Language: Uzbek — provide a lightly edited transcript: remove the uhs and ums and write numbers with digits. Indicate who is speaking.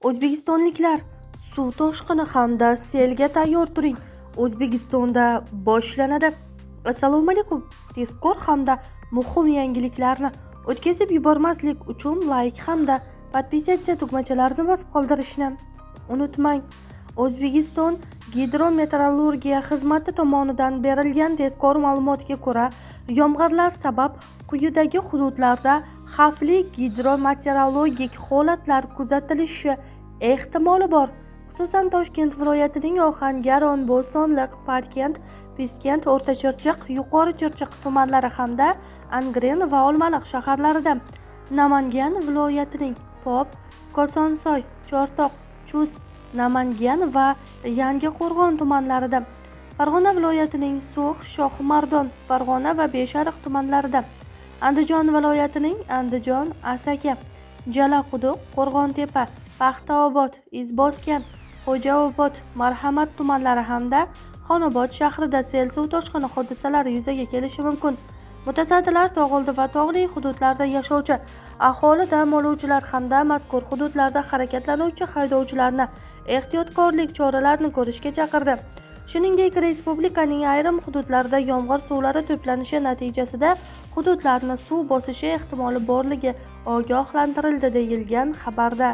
Speaker 1: O'zbekistonliklar, suv toshqini hamda selga tayyor turing. O'zbekistonda boshlanadi. Assalomu alaykum. Tezkor hamda muhim yangiliklarni o'tkazib yubormaslik uchun layk hamda подписаться tugmachalarini bosib qoldirishni unutmang. O'zbekiston gidrometeorologiya xizmati tomonidan berilgan tezkor ma'lumotga ko'ra, yomg'irlar sabab quyidagi hududlarda xavfli gidrometeorologik holatlar kuzatilishi ehtimoli bor. Xususan, Toshkent viloyatining Ohangaron, Bo'stonliq, Parkent, Piskent, O'rta Chirchiq, Yuqori Chirchiq tumanlari hamda Angren va Olmaliq shaharlarida, Namangan viloyatining Pop, Kosonsoy, Chortoq, Chust, Namangan va Yangiqo'rg'on tumanlarida, Farg'ona viloyatining So'x, Shohimardon, Farg'ona va Beshariq tumanlarida, Andijon viloyatining Andijon, Asaka, Jalaquduq, Qo'rg'ontepa, Paxtaobod, Izboskan, Xo'jaobod, Marhamat tumanlari hamda Xonobod shahrida sel suv toshqini hodisalari yuzaga kelishi mumkin. Mutasaddilar tog'oldi va tog'li hududlarda yashovchi aholi, dam oluvchilar hamda mazkur hududlarda harakatlanuvchi haydovchilarni ehtiyotkorlik choralarini ko'rishga chaqirdi. Shuningdek, respublikaning ayrim hududlarida yomg'ir suvlari to'planishi natijasida hududlarni suv bosishi ehtimoli borligi ogohlantirildi, deyilgan xabarda.